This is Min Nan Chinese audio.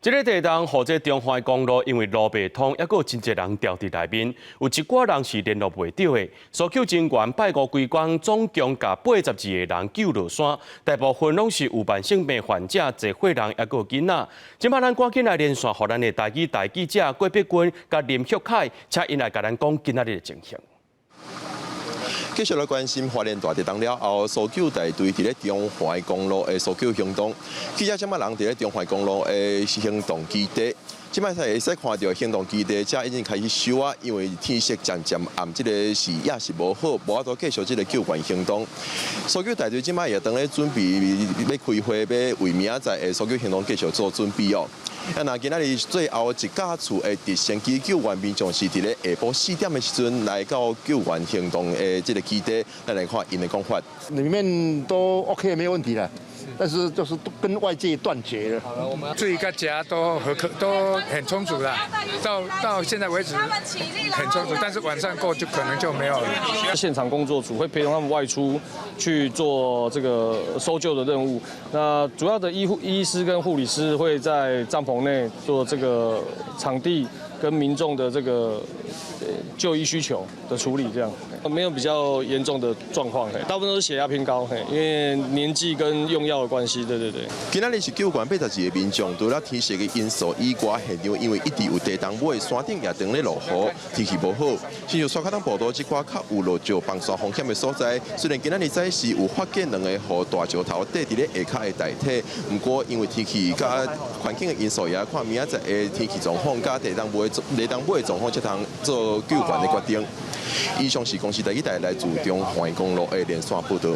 這个地動予這中環公路因為路袂通，猶閣有真濟人牢佇內面，有一寡人是聯絡袂著的。搜救人員拜五規工總共共82個人救落山，大部分攏是有慢性病患者、濟歲人，猶閣有囡仔。這擺咱趕緊來連線，予咱的台語台記者郭碧君佮林旭凱，請𪜶來共咱講今仔日的情形。繼續來關心花蓮大地動了後，搜救大隊佇咧中環公路的搜救行動。記者這擺人佇咧中環公路的行動基地，這擺會使看著行動基地遮已經開始收啊，因為天色漸漸暗，這個視野是無好，無法度繼續這個救援行動。搜救大隊這擺也當咧準備欲開會，欲為明仔載的搜救行動繼續做準備哦。啊，那今仔日最後一架次的直升機救援民眾是佇咧下晡4點的時陣來到救援行動的這個基地，咱來看𪜶的講法。裡面都 OK，沒問題啦，但是就是跟外界斷絕了。好了，我們水佮食都合可都很充足了，到現在為止很充足，但是晚上過就可能就沒有了。現場工作組會陪同他們外出去做這個搜救的任務。那主要的醫護醫師跟護理師會在帳篷內做這個場地跟民眾的這個就醫需求的處理，這樣沒有比較嚴重的狀況，大部分都是血壓偏高，因為年紀跟用藥的關係，對對對。今仔日是救援82個民眾，除了天色的因素以外，現場因為一直有地動尾，山頂也當咧落雨，天氣無好，親像刷卡通報道這寡較有落石崩山風險的所在，雖然今仔日早時有發現兩個予大石頭綴佇咧下跤的代體，毋過因為天氣佮環境的因素，也看明仔載的天氣狀況佮地動尾的狀況，才通做救援的決定。以上是公視台語台來自中環公路的連線報導。